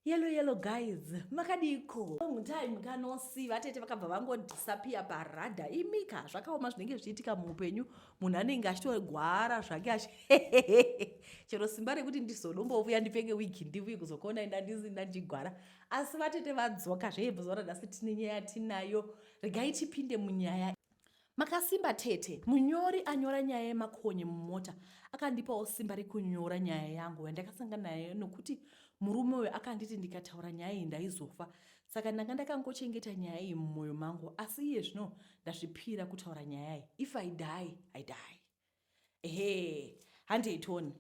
Yellow yellow guys, makadiko? Long time kanosi vatete vakabva vangodisappear paradar. Imika zvakaoma zvinenge zvichiitika muupenyu. Munhu anenge achitogwara zvake achi chero simba rekuti ndizodombovuya ndipfeke wig ndivuye kuzokuona enda ndisina ndichigwara. Asi vatete vadzoka zve zuva ranhasi tine nyaya yatinayo. Regai tipinde munyaya. Makasimba tete. Munyori anyora nyaya yemakonye mumota akandipawo simba rekunyora nyaya yangu yandakasangana nayo nokuti murume uyu akanditi ndikataura nyaya iyi ndaizofa saka ndanga ndakangochengeta nyaya iyi mumwoyo mangu asi iye zvino ndazvipira kutaura nyaya iyi if I die, I die. Ehe, handei tione.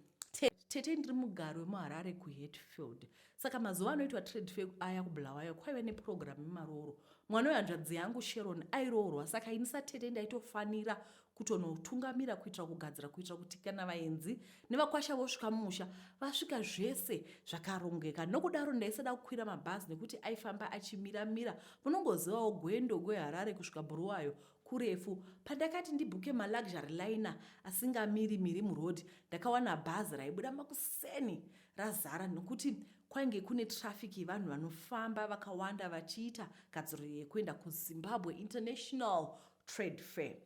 Tete ndiri mugari wemuHarare kuHatfield. Saka mazuva anoitwa trade fair aya kuBulawayo kwaive neprogram yemarooro. Mwana wehanzvadzi yangu Sharon airoorwa saka ini satete ndaitofanira kutonotungamira kuitira kugadzira kuitira kuti kana vaenzi nevakwasha vosvika mumusha vasvika zvese zvakarongeka. Nokudaro ndaisada kukwira mabhazi nekuti aifamba achimira mira. Munongozivawo gwendo gweHarare kusvika Bulawayo kurefu. Pandakati ndibhuke maluxury liner asingamiri miri muroad ndakawana bhazi raibuda makuseni razara nokuti kwainge kune traffic yevanhu vanofamba vakawanda vachiita gadziriro yekuenda kuZimbabwe International Trade Fair.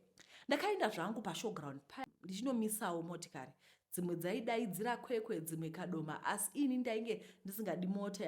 Ndakaenda zvangu pashowground paya ndichinomisawo motikari Dzimwe dzaidaidzira Kwekwe dzimwe Kadoma asi ini ndainge ndisingadi mota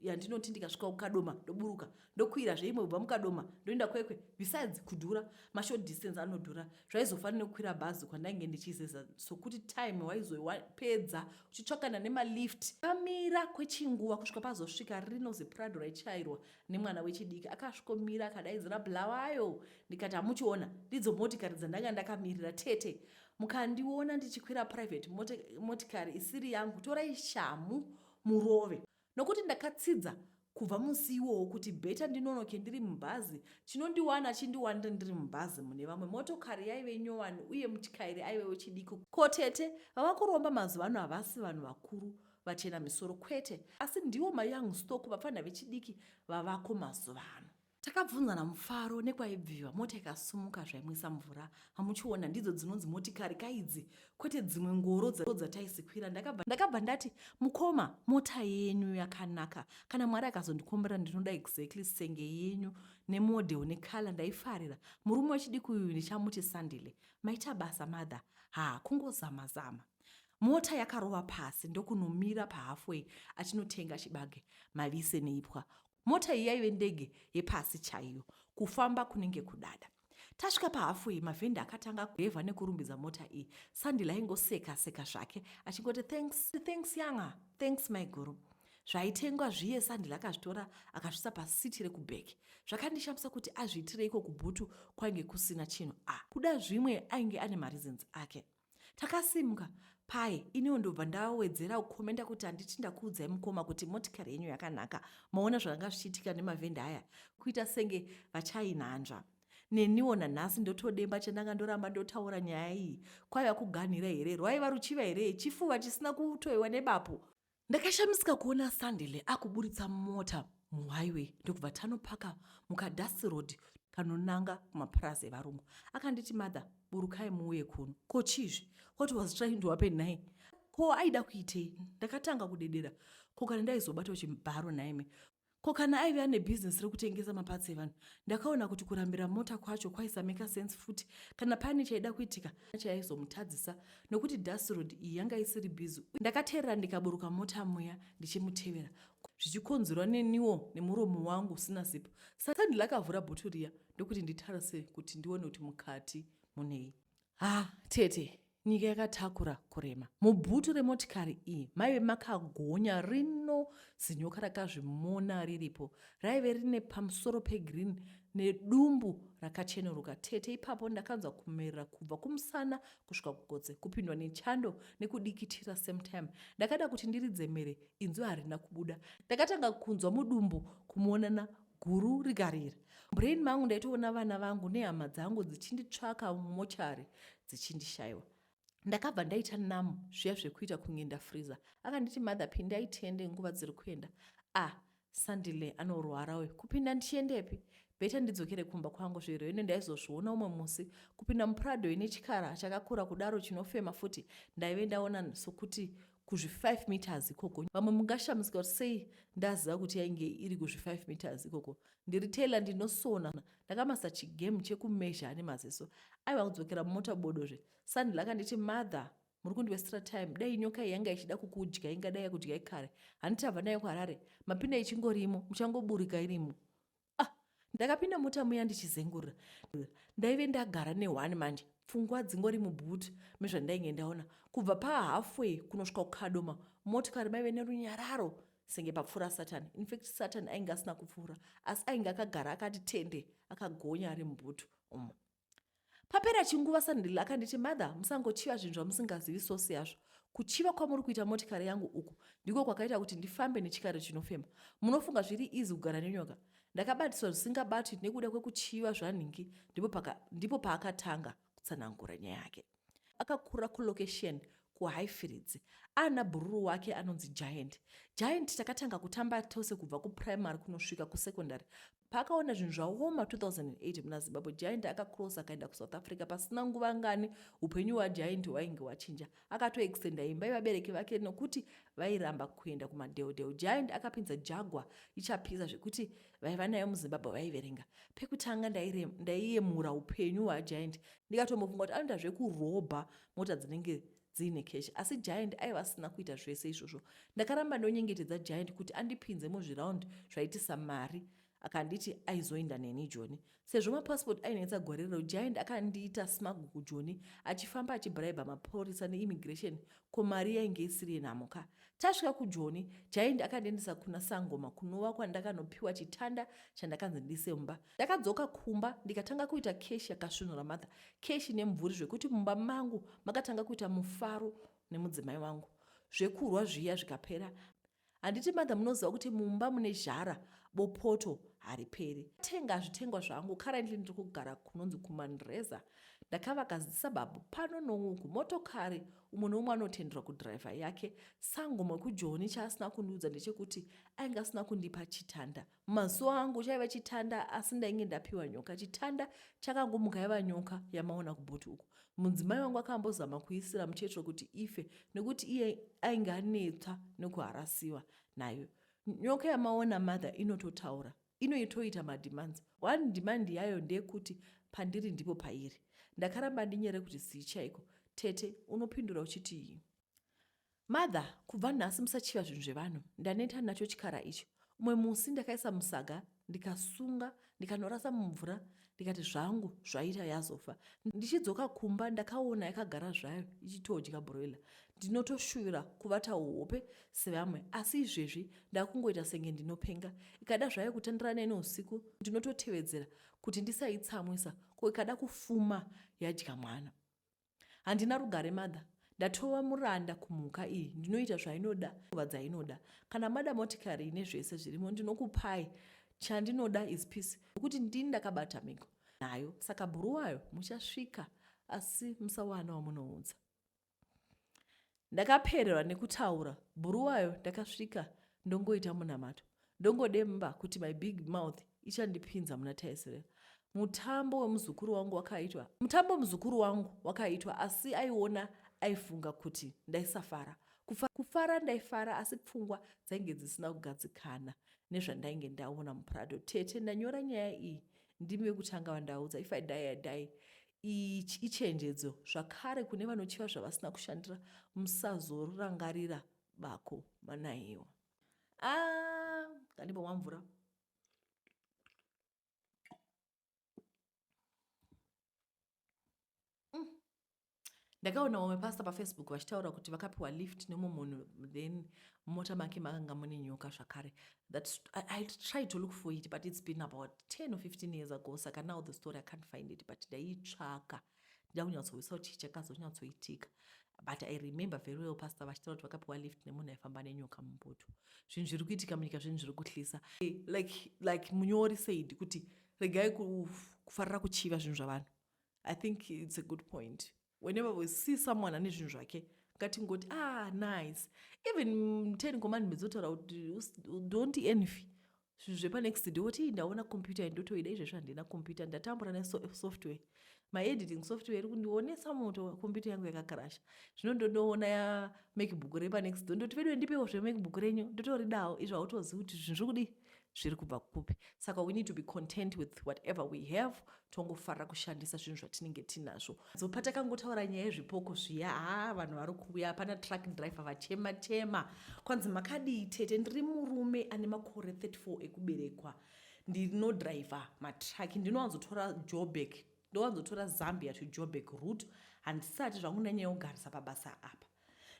yandinoti ndikasvika kuKadoma ndoburuka ndokwirazve imwe kubva muKadoma ndoenda Kwekwe. Besides kudhura, mashort distance anodhura. Zvaizofanira nekukwira bhazi kwandainge ndichizeza sokuti time waizopedza uchitsvakana nemalift. Ndamira kwechinguva kusvika pazosvika rino ziPrado raichairwa nemwana wechidiki akasvikomira akadaidzira Bulawayo ndikati hamuchiona ndidzo motikari dzandanga ndakamirira tete Mukandiona ndichikwira private motikari isiri yangu torai shamhu murove. Nokuti ndakatsidza kubva musi iwowo kuti better ndinonoke ndiri mubhazi chinondiwana chindiwanire ndiri mubhazi mune vamwe. Motokari yaive nyowani uye mutyairi aive wechidiki. Ko tete vava kuromba mazuva ano havasi vanhu vakuru vachena misoro kwete asi ndiwo mayoung stock vapfanha vechidiki vavako mazuva ano. Takabvunzana mufaro nekwaibviwa mota ikasumuka zvaimwisa mvura. Hamuchiona ndidzo dzinonzi motikari kaidzi kwete dzimwe ngoro dzataisikwira. Ndakabva, ndakabva ndati mukoma mota yenyu yakanaka kana Mwari akazondikombera ndinoda exactly senge yenyu nemodel necolour ndaifarira. Murume wechidiki uyu ndichamuti Sandile. Maita basa mother. Haa kungozama zama. Mota yakarova pasi ndokunomira pahalfway achinotenga chibage mavise neipwa. Mota iyi yaive ndege yepasi chaiyo, kufamba kunenge kudada. Tasvika pahalfway, mavhenda akatanga kurevha nekurumbidza mota iyi. Sandile aingoseka seka zvake achingoti thanks, thanks younger, thanks maiguru. Zvaitengwa zviye Sandile akazvitora akazvisa pasiti rekuback. Zvakandishamisa kuti azviitireiko kubhutu kwainge kusina chinhu. Ah, kuda zvimwe ainge ane mareasons ake. Takasimuka paye iniwo ndobva ndawedzera kukomenda kuti handiti ndakuudzai mukoma kuti motikari yenyu yakanaka maona zvakanga zvichiitika nemavhenda aya kuita senge vachainhanzva neniwo nanhasi ndotodemba chandanga ndoramba ndotaura nyaya iyi kwaiva kuganhira here rwaiva ruchiva here chifuva chisina kutoiwa nebapo Ndakashamisika kuona Sandile akuburitsa mota muhighway ndokubva tanopaka mukadust road kanonanga kumapurazi evarungu. Akanditi mother burukai muuye kuno. Ko chiizvi? What was trying to happen nhai? Ko aida kuitei? Ndakatanga kudedera. Ko kana ndaizobatwa chibharo nhaimi? Ko kana aive ane business rekutengesa maparts evanhu? Ndakaona kuti kurambira mota kwacho kwaisameka sense futi kana pane chaida kuitika chaizomutadzisa nokuti dust road iyi yanga isiri busy. Ndakateerera ndikaburuka mota muya ndichimutevera zvichikonzerwa neniwo nemuromo wangu usina zipu. Sandile akavhura bhutu riya ndokuti nditarise kuti ndione kuti mukati munei. Ha tete Nyika yakatakura kurema. Mubhutu remotikari iyi maive makagonya rino zinyoka rakazvimona riripo. Raive rine pamusoro pegreen nedumbu rakachenuruka. Tete ipapo ndakanzwa kumerera kubva kumusana kusvika kugotsi, kupindwa nechando nekudikitira same time. Ndakada kuti ndiridze mhere inzwi harina kubuda. Ndakatanga kunzwa mudumbu kumuonana guru rikarira. Brain mangu ndaitoona vana vangu nehama dzangu dzichinditsvaka mumochari dzichindishaiwa. Ndakabva ndaita namu zviya zvekuita kunge ndafreezer. Akanditi mother pindai tiende nguva dziri kuenda. Ah Sandile anorwara uyu kupinda ndichiendepi? Better ndidzokere kumba kwangu zvirwere ndaizozviona umwe musi. Kupinda muPrado ine chikara chakakura kudaro chinofema futi ndaive ndaona sokuti. kuzvi 5 meters ikoko. Vamwe mungashamisika kuti sei ndaziva kuti yainge iri kuzvi 5 meters ikoko. Ndiri tailor ndinosona, ndakamasa chigame chekumezha nemaziso. Aiwa kudzokera mumota bodozve. Sandla akanditi mother muri kundiwestera time dai nyoka iyi yanga ichida kukudya ingadai yakudyai kare handiti tabva nayo kuharare mapinda ichingorimo muchangoburika irimo ah ndakapinda mota muya ndichizengurira ndaive ndagara neone manje pfungwa dzingori muboot mezvandainge ndaona kubva pahalfway kunosvika kukadoma motikari maive nerunyararo senge papfuura satan infact satan ainge asina kupfuura asi ainge akagara akati tende akagonya ari muboot umo Papera chinguva Sandile akanditi mother musangochiva zvinhu zvamusingazivi source yazvo. Kuchiva kwamuri kuita motikari yangu uku ndiko kwakaita kuti ndifambe nechikari chinofema. Munofunga zviri easy kugara nenyoka? Ndakabatiswa zvisingabatwi nekuda kwekuchiva zvanhingi ndipo paka, ndipo paakatanga kutsanangura nyaya yake. Akakura kulocation kuHighfields ana bhururu wake anonzi Giant. Giant takatanga kutamba tose kubva kuprimary kunosvika kusecondary. Paakaona zvinhu zvaoma 2008 muna Zimbabwe, Giant akacross akaenda kuSouth Africa. Pasina nguva ngani upenyu hwaGiant hwainge hwachinja. Akatoextenda imba yevabereki vake nokuti vairamba kuenda kumadheodheo. Giant akapinza Jaguar ichapisa zvekuti vaiva nayo muZimbabwe vaiverenga. Pekutanga ndaiyemura upenyu hwaGiant ndikatombofunga kuti anoita zvekurobha mota dzinenge dziine cash asi Giant aiva asina kuita zvese izvozvo. Ndakaramba ndonyengetedza Giant kuti andipinze muzviround zvaitisa mari akanditi aizoinda neni Joni. Sezvo mapassport ainetsa gore rero Giant akandiita smuggle kuJoni achifamba achibraiba mapurisa neimmigration ko mari yainge isiri yenhamo ka. Tasvika kuJoni, Giant akandiendesa kuna Sangoma kunova kwandakanopiwa chitanda chandakanzi ndiise mumba. Ndakadzoka kumba ndikatanga kuita cash yakasvinura mother, cash nemumvuri zvekuti mumba mangu makatanga kuita mufaro nemudzimai wangu. Zvekurwa zviya zvikapera. Handiti mother munoziva kuti mumba mune zhara bopoto hariperi. Tenga zvitengwa zvangu currently ndiri kugara kunonzi kuManreza. Ndakavaka zisababu pano nouku motokari umwe neumwe anotenderwa kudriver yake. Sangoma wekujoni chaasina kundiudza ndechekuti ainge asina kundipa chitanda. Mumazuva angu chaiva chitanda asi ndainge ndapiwa nyoka. Chitanda chakangomuka yava nyoka yamaona kubhuti uku. Mudzimai wangu akambozama kuisira muchetro kuti ife nekuti iye ainge anetswa nekuharasiwa nayo. Nyoka yamaona mother inototaura. Inoitoita mademands. One demand yayo ndeyekuti pandiri ndipo pairi. Ndakaramba ndinyere kuti zii chaiko. Tete, unopindura uchitii? Mother, kubva nhasi musachiva zvinhu zvevanhu. Ndaneta nacho chikara ichi. Umwe musi ndakaisa musaga ndikasunga ndikanorasa mumvura ndikati zvangu zvaita yazofa. Ndichidzoka kumba ndakaona yakagara zvayo ichitodya broiler. Ndinotoshuvira kuvatawo hope sevamwe asi izvezvi ndakungoita senge ndinopenga. Ikada zvayo kutandira neni usiku ndinototevedzera kuti ndisaitsamwisa ko ikada kufuma yadya mwana. Handina rugare mother. Ndatova muranda kumhuka iyi ndinoita zvainoda nguva dzainoda. Kana mada motikari ine zvese zvirimo ndinokupai. Chandinoda is peace nokuti ndini ndakabata mhiko nayo saka bhuruwayo muchasvika asi musawana wamunoudza. Ndakapererwa nekutaura bhuruwayo ndakasvika ndongoita munamato. Ndongodemba kuti my big mouth ichandipinza muna taisireva. Mutambo wemuzukuru wangu wakaitwa. Mutambo muzukuru wangu wakaitwa asi aiona aifunga kuti ndaisafara. Kufa, kufara ndaifara asi pfungwa dzainge dzisina kugadzikana nezvandainge ndaona muPrado. Tete ndanyora nyaya iyi ndimi vekutanga vandaudza if I die I die. Ichi ichenjedzo zvakare kune vanochiva zvavasina kushandira musazorangarira bako manaiwa. Ah, kandimbomwa mvura. Ndakaona vamwe pastor pafacebook vachitaura kuti vakapiwa lift nemumwe munhu then mumota make makanga mune nyoka zvakare. That I tried to look for it but it's been about 10 or 15 years ago saka now the story I can't find it but ndaitsvaka ndida kunyatsohwisa kuti chii chakazonyatsoitika but I remember very well pastor vachitaura kuti vakapiwa lift nemunhu aifamba nenyoka mumbutu. Zvinhu zviri kuitika munyika zvinhu zviri kuhlisa like munyori said kuti regai kufarira kuchiva zvinhu zvavanhu. I think it's a good point. Whenever we see someone ane zvinhu zvake ngatingoti ah nice. Even 10 commandments dzotaura kuti don't envy zvinhu zvepanext door woti ndaona computer ndotoida izvezvi handina computer ndatambura nesoftware. Maediting software iri kundionesa moto, kombiyuta yangu yakakrasha. Zvino ndonoona yamacbook repanext door, ndoti, "Vedu, ndipewo zvemacbook renyu, ndotoridawo." Izvo hautozivi kuti zvinhu zviri kudii, zviri kubva kupi. Saka we need to be content with whatever we have, tongofarira kushandisa zvinhu zvatinenge tinazvo. So patakangotaura nyaya yezvipoko zviya, ha, vanhu vari kuuya. Pana truck driver vachema chema, kwanzi, "Makadii tete? Ndiri murume ane makore 34 ekuberekwa, ndinodhiraivha matraki. Ndinowanzotora Joburg, ndowanzotora Zambia to Joburg route. Handisati zvangu ndanyanya kugarisa pabasa apa.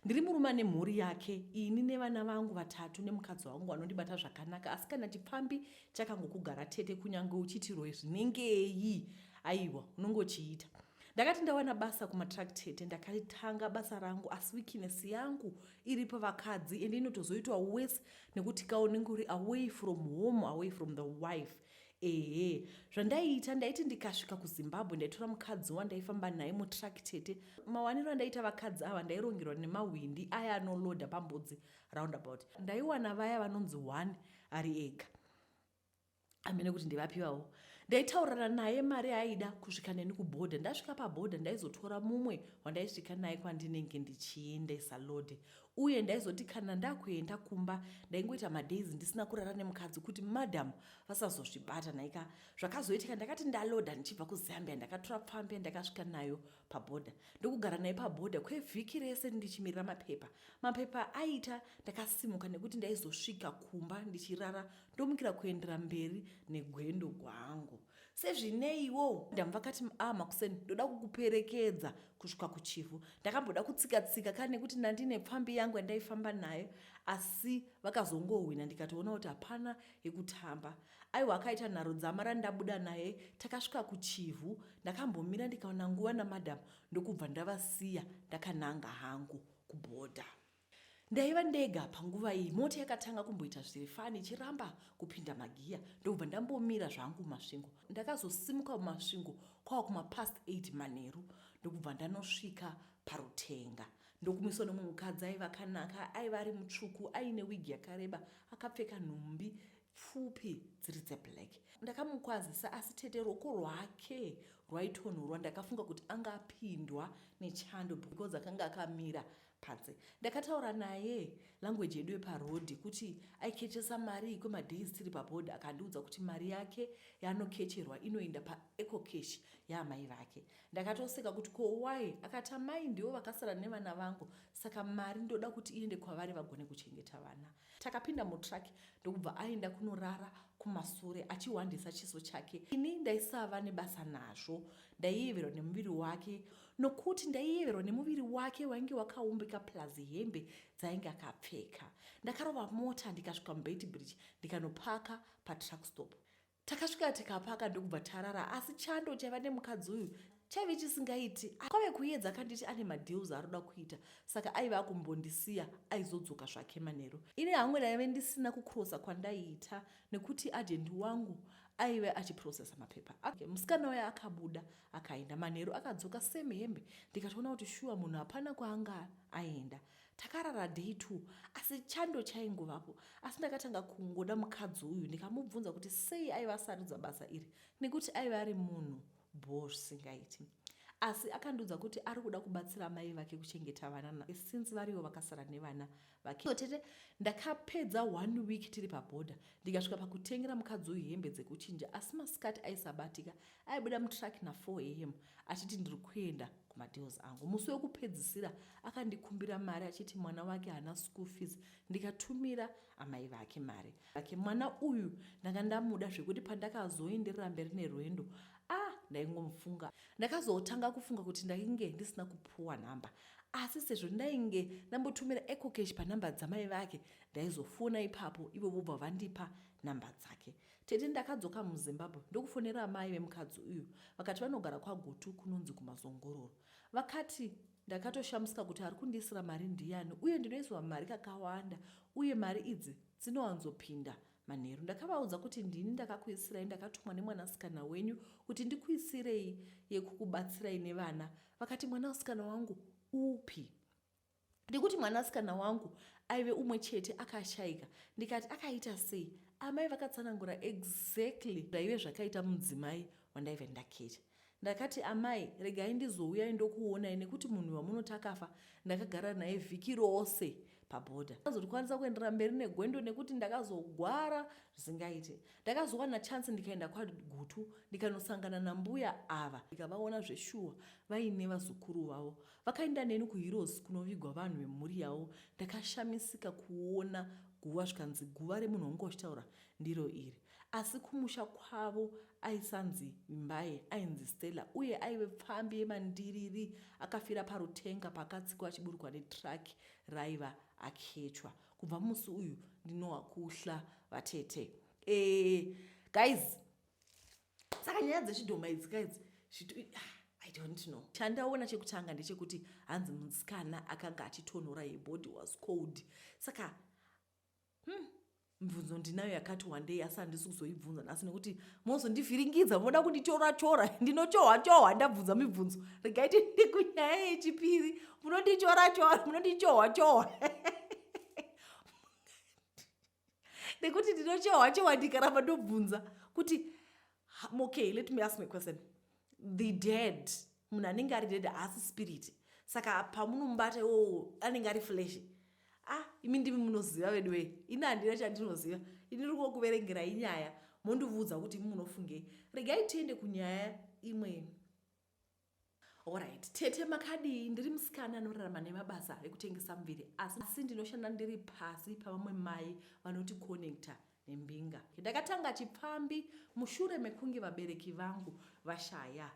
Ndiri murume ane mhuri yake, ini nevana vangu vatatu nemukadzi wangu vanondibata zvakanaka. Asi kana chipfambi chakangokugara tete, kunyange uchitirwe zvinengei, aiwa, unongochiita. Ndakati ndawana basa kumatruck tete, ndakatanga basa rangu, asi weakness yangu iri pavakadzi, ende inotozoitwa worse nekuti kaunenge uri away from home, away from the wife. Ehe, zvandaiita, ndaiti ndikasvika kuZimbabwe, ndaitora mukadzi wandaifamba naye mutruck. Tete, mawaniro andaita vakadzi ava, ndairongerwa nemahwindi aya anolodha pambudzi roundabout. Ndaiwana vaya vanonzi one ari ega, amene kuti ndivapiwawo. Ndaitaurana naye mari aida kusvika neni kubhodha. Ndasvika pabhodha, ndaizotora mumwe wandaisvika naye kwandinenge ndichiendesa load. Uye ndaizoti kana ndakuenda kumba, ndaingoita madays ndisina kurara nemukadzi kuti madam vasazozvibata. Naika zvakazoitika, ndakati ndalodha ndichibva kuZambia, ndakatora pfambi, ndakasvika nayo pabhodha, ndokugara naye pabhodha kwevhiki rese ndichimirira mapepa. Mapepa aita, ndakasimuka nekuti ndaizosvika kumba ndichirara, ndomukira kuendera mberi negwendo gwangu. Sezvineiwo, ndamva vakati, "A, makuseni, ndoda kukuperekedza kusvika kuChivhu." Ndakamboda kutsika-tsika kane nekuti ndandine pfambi yangu yandaifamba nayo, asi vakazongohwina, ndikatoona kuti hapana yekutamba. Aiwa, akaita nharo dzamara ndabuda naye. Takasvika kuChivhu, ndakambomira ndikaona nguva namadhamu, ndokubva ndavasiya, ndakananga hangu kubhodha. Ndaiva ndega panguva iyi. Mota yakatanga kumboita zviri funny, ichiramba kupinda magiya, ndokubva ndambomira zvangu muMasvingo. Ndakazosimuka muMasvingo kwava kumapast 8 manheru, ndokubva ndanosvika paRutenga, ndokumiswa nomumwe mukadzi aiva akanaka, aiva ari mutsvuku, aine wigi yakareba, akapfeka nhumbi pfupi dziri dzeblack. Ndakamukwazisa, asi tete, ruoko rwake rwaitonhorwa. Ndakafunga kuti anga apindwa nechando because akanga akamira panze. Ndakataura naye language yedu yeparodhi kuti aikechesa mari kwemadays tiri pabhodha. Akandiudza kuti mari yake yaanokecherwa inoenda paEcoCash yaamai vake. Ndakatoseka kuti, "Ko why?" Akati, "Amai ndivo vakasara nevana vangu, saka mari ndoda kuti iende kwavari vagone kuchengeta vana." Takapinda mutruck, ndokubva aenda kunorara kumasure achihwandisa chiso chake. Ini ndaisava nebasa nazvo, ndaiyeverwa nemuviri wake, nokuti ndaiyeverwa nemuviri wake wainge wakaumbika, plus hembe dzainge akapfeka. Ndakarova mota ndikasvika muBeitbridge, ndikanopaka patruck stop. Takasvika tikapaka, ndokubva tarara, asi chando chaiva nemukadzi uyu chaive chisingaiti. Kwave kuedza, akanditi ane madeals aroda kuita, saka aiva akumbondisiya, aizodzoka zvake manheru. Ini hangu ndaive ndisina kukrosa kwandaiita nekuti agent wangu aive achiprocessa mapepa. Musikana uya akabuda akaenda manheru, akadzoka same hembe, ndikatoona kuti shuwa munhu hapana kwaanga aenda. Takarara day two, asi chando chaingovapo. Asi ndakatanga kungoda mukadzi uyu. Ndikamubvunza kuti sei aiva asarudza basa iri, nekuti aiva ari munhu bho zvisingaiti, asi akandiudza kuti ari kuda kubatsira mai vake kuchengeta vana, since varivo vakasara nevana vake. Tete, ndakapedza one week tiri pabhodha, ndikasvika pakutengera mukadzi uyu hembe dzekuchinja, asi masikati aisabatika. Aibuda mutruck na4 am achiti, "Ndiri kuenda kumadeals angu." Musi wekupedzisira akandikumbira mari achiti mwana wake haana school fees, ndikatumira amai vake mari ake. Mwana uyu ndanga ndamuda zvekuti pandakazoenderera mberi nerwendo, ah, ndaingomufunga. Ndakazotanga kufunga kuti ndainge ndisina kupuwa nhamba, asi sezvo ndainge ndambotumira EcoCash panhamba dzamai vake, ndaizofona ipapo ivo vobva vandipa nhamba dzake. Tete, ndakadzoka muZimbabwe, ndokufonera amai vemukadzi uyu. Vakati vanogara kwaGutu, kunonzi kuMazongororo. Vakati, ndakatoshamisika kuti ari kundiisira mari ndiani, uye ndinoiswa mari kakawanda, uye mari idzi dzinowanzopinda manheru. Ndakavaudza kuti ndini ndakakuisirai, ndakatumwa nemwanasikana wenyu kuti ndikuisirei yekukubatsirai nevana. Vakati, "Mwanasikana wangu upi?" Ndikuti mwanasikana wangu aive umwe chete akashayika. Ndikati, "Akaita sei?" Amai vakatsanangura exactly zvaive zvakaita mudzimai wandaive ndaketa. Ndakati amai regai ndizouyai ndokuonai nekuti munhu wamunoti akafa ndakagara naye vhiki rose pabhodha. Ndakazokwanisa kuenderera mberi negwendo nekuti ndakazogwara zvisingaite. Ndakazowana chance ndikaenda kwaGutu ndikanosangana nambuya ava ndikavaona zveshuwa vaine vazukuru vavo. Vakaenda neni kuHeroes kunovigwa vanhu vemhuri yavo. Ndakashamisika kuona guva zvikanzi guva remunhu wanga uchitaura ndiro iri. Asi kumusha kwavo aisanzi Vimbai ainzi Stella uye aive pfambi yemandiriri akafira parutenga paakatsikwa achiburukwa netruck raiva akechwa. Kubva musi uyu ndinowa kuhla vatete. Eh, guys, saka nyaya dzechidhoma idzi guys, ah, I don't know. Chandaona chekutanga ndechekuti hanzi musikana akanga achitonhora her body was cold. Saka mibvunzo ndinayo yakati wandei asi handisi kuzoibvunza nhasi nekuti mozondivhiringidza moda kundichora chora ndinochohwa chohwa ndabvunza mibvunzo regai tiende kunyaya yechipiri munondichora chora munondichohwa chohwa nekuti ndinochohwa chohwa ndikaramba ndobvunza kuti okay let me ask my question the dead munhu anenge ari dead haasi spirit saka pamunomubata iwowo anenge ari flesh ah imi ndimi munoziva veduwee ini handina chandinoziva ini ndiri kukuverengerai nyaya mondivudza kuti imi munofungei regai tiende kunyaya imwe Alright, tete makadii? Ndiri musikana anorarama nemabasa ekutengesa muviri asi ndinoshanda ndiri pasi pavamwe mai vanoti connector nembinga. Ndakatanga chipfambi mushure mekunge vabereki vangu vashaya.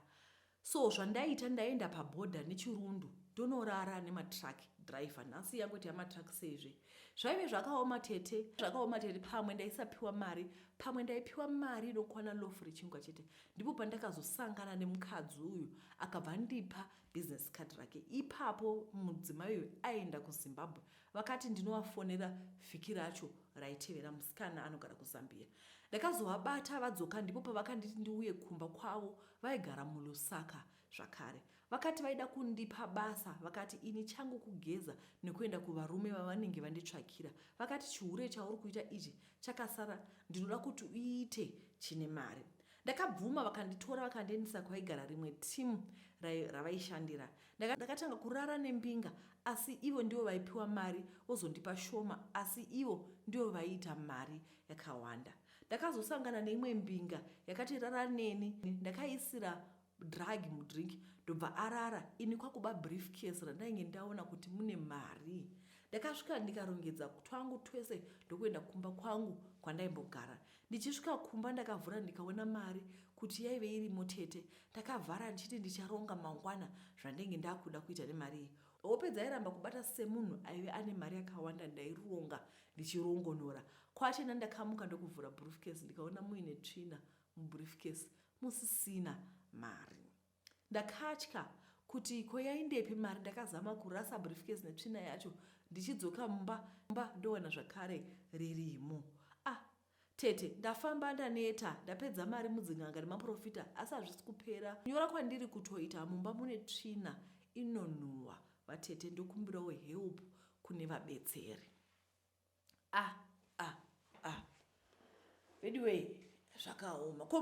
So zvandaiita ndaienda pabhodha nechirundu ndonorara nematruck driver. Nhasi yangoita yamatruck seizve. Zvaive zvakaoma tete, zvakaoma tete pamwe ndaisapiwa mari, pamwe ndaipiwa mari inokwana loaf rechingwa chete. Ndipo pandakazosangana nemukadzi uyu akabva andipa business card rake. Ipapo mudzimai uyu aienda kuZimbabwe vakati ndinovafonera vhiki racho raitevera musikana anogara kuZambia. Ndakazovabata vadzoka ndipo pavakanditi ndiuye kumba kwavo vaigara muLusaka zvakare. Vakati vaida kundipa basa vakati ini changu kugeza nekuenda kuvarume vavanenge vanditsvakira. Vakati chihure chauri kuita ichi chakasara ndinoda kuti uite chine mari. Ndakabvuma vakanditora vakandiendesa kwaigara rimwe team ravaishandira. Ndakatanga kurara nembinga asi ivo ndivo vaipiwa mari vozondipa shoma asi ivo ndivo vaiita mari yakawanda. Ndakazosangana neimwe mbinga yakati rara neni ndakaisira drug mudrink ndobva arara ini kwakuba briefcase randainge ndaona kuti mune mari ndakasvika ndikarongedza twangu twese ndokuenda kumba kwangu kwandaimbogara ndichisvika kumba ndakavhura ndikaona mari kuti yaive irimo tete ndakavhara ndichiti ndicharonga mangwana zvandenge ndakuda kuita nemari iyi hope dzairamba kubata semunhu aive ane mari yakawanda ndaironga ndichirongonora kwachena ndakamuka ndokuvhura briefcase ndikaona muine tsvina mubriefcase musisina mari. Ndakatya kuti ko yaindepi mari ndakazama kurasa briefcase netsvina yacho ndichidzoka mumba mumba ndowana zvakare ririmo. Ah tete ndafamba ndaneta ndapedza mari mudzin'anga nemaprofita asi hazvisi kupera. Kunyora kwandiri kutoita mumba mune tsvina inonhuhwa vatete ndokumbirawo help kune vabetseri. Ah ah ah veduwee zvakaoma ko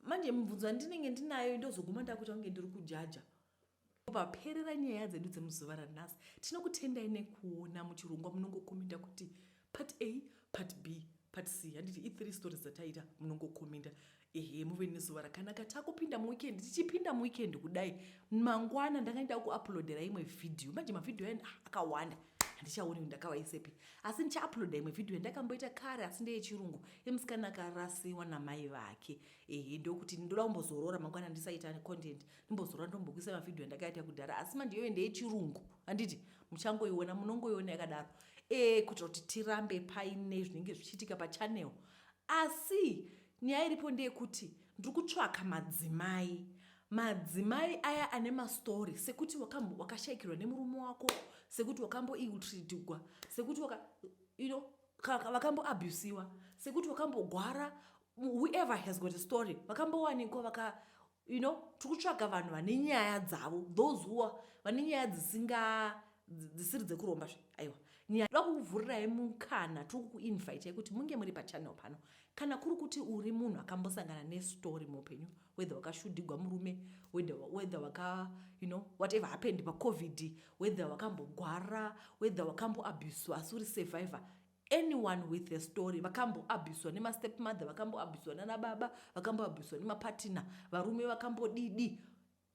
manje mibvunzo yandinenge ndinayo ndozoguma ndakuita kunge ndiri kujaja paperera nyaya dzedu dzemuzuva ranhasi tinokutendai nekuona muchirongwa munongokomenda kuti part a part b part c handiti i3 stories dzataita munongokomenda ehe muve nezuva rakanaka takupinda muweekend tichipinda muweekend kudai mangwana ndanga ndida kuuploadera imwe vhidhiyo manje mavhidhiyo aya ah, akawanda handichaoni kuti ndakavaisepi asi ndichauploada imwe vhidhiyo yandakamboita kare asi ndeyechirungu yemusikana akarasiwa namai vake ehe ndokuti ndoda kumbozorora mangwana ndisaita content ndimbozorora ndombokuisa mavhidhiyo andakaita kudhara asi manje iyoyo ndeyechirungu handiti muchangoiona munongoiona yakadaro e kuitira kuti tirambe paine zvinenge zvichiitika pachannel asi nyaya iripo ndeyekuti ndiri kutsvaka madzimai madzimai aya ane mastori sekuti wakashaikirwa nemurume wako sekuti wakamboiltreatwa sekuti waka, you know, vakamboabusiwa sekuti wakambogwara whoever has got a story vakambowanikwa vaka you know tiri kutsvaga vanhu vane nyaya dzavo those who are vane nyaya dzisinga dzisiri dzekuromba zve aiwa Ndoda kukuvhurirai mukana, tiri kukuinvitai kuti munge muri pachannel pano. Kana kuri kuti uri munhu akambosangana nestory muupenyu, whether wakashudhigwa murume, whether waka whatever happened paCOVID, whether wakambogwara, whether wakamboabuswa asi uri survivor, anyone with a story, vakamboabuswa nemastep mother, vakamboabuswa nanababa, vakamboabuswa nemapartner, varume vakambodidi,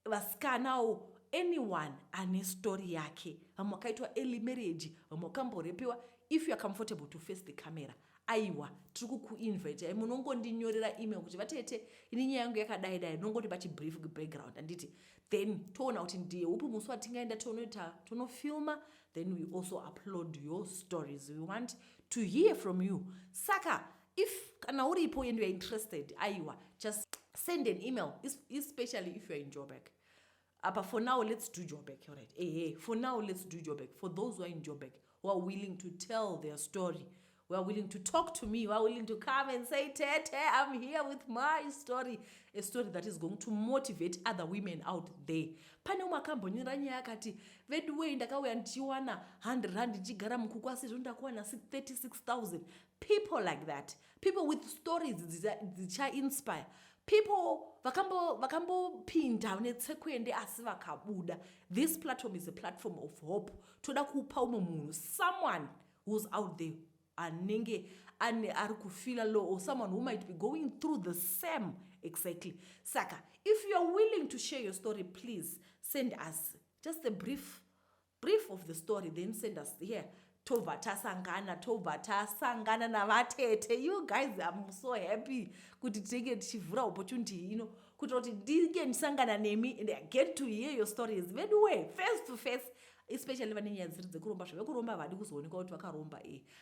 vasikanawo, anyone ane story yake, vamwe vakaitwa early marriage, vamwe vakamborepiwa, if you are comfortable to face the camera, aiwa, tiri kukuinvitai. Munongondinyorera email kuti, "Vatete, ini nyaya yangu yakadai dai." Nongondipa chibrief background, handiti? Then toona kuti ndiye upi musi watingaenda tonoita tonofilma. Then we also upload your stories. We want to hear from you. Saka if kana uripo and you are interested, aiwa, just send an email, especially if you are in Joburg. Apa for now let's do Joburg, alright? Ehe, for now let's do Joburg. For those who are in Joburg, who are willing to tell their story, who are willing to talk to me, who are willing to come and say, "Tete, I'm here with my story," a story that is going to motivate other women out there. Pane umwe akambonyora nyaya akati, "Veduwei, ndakauya ndichiwana R100 ndichigara mukuku, asi izvo ndakuwana 36 000." People like that, people with stories dzichainspire people vakambopinda netsekwende asi vakabuda. This platform is a platform of hope. Toda kupa umwe munhu, someone who's out there anenge ane ari kufeela low, or someone who might be going through the same exactly. Saka if you are willing to share your story, please send us just a brief of the story, then send us here. Tobva tasangana, tobva tasangana navatete. You guys, I'm so happy kuti tinenge tichivhura opportunity ino kuitira kuti ndinge ndisangana nemi and I get to hear your stories veduwe face to face, especially vane nyaya dziri dzekuromba. Zvevekuromba havadi kuzoonekwa kuti vakaromba.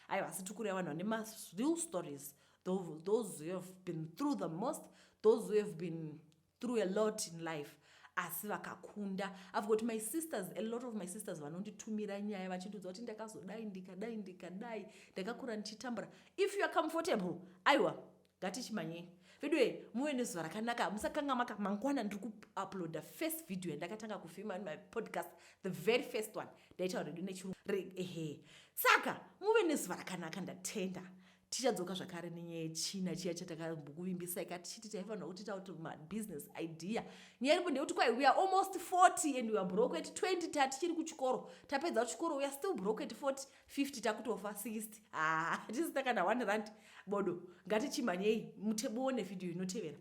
Aiwa, asi tikureva vanhu vane mareal stories, those who have been through the most, those who have been through a lot in life asi vakakunda. I've got my sisters, a lot of my sisters vanonditumira nyaya vachindiudza kuti ndakazodai, ndikadai, ndikadai, ndakakura ndichitambura. If you are comfortable, aiwa, ngatichimanyei. Veduwe, muve nezuva rakanaka. Musakanganwa, mangwana ndiri kuuploada first video yandakatanga kufilma my podcast, the very first one. Ndaitaura redu nechirungu, ehe. Saka muve nezuva rakanaka, ndatenda. Tichadzoka zvakare nenyaya yechina chiya chatakambokuvimbisai ka, tichiti taifanira kuti takuti mabusiness idea. Nyaya iripo ndeyekuti kwai we are almost 40 and we are broke at 20. Tatichiri kuchikoro, tapedza chikoro, we are still broke at 40, 50, takutofa 60. Ah, tisina kana R1 bodo. Ngatichimhanyei, muone vhidhiyo inotevera.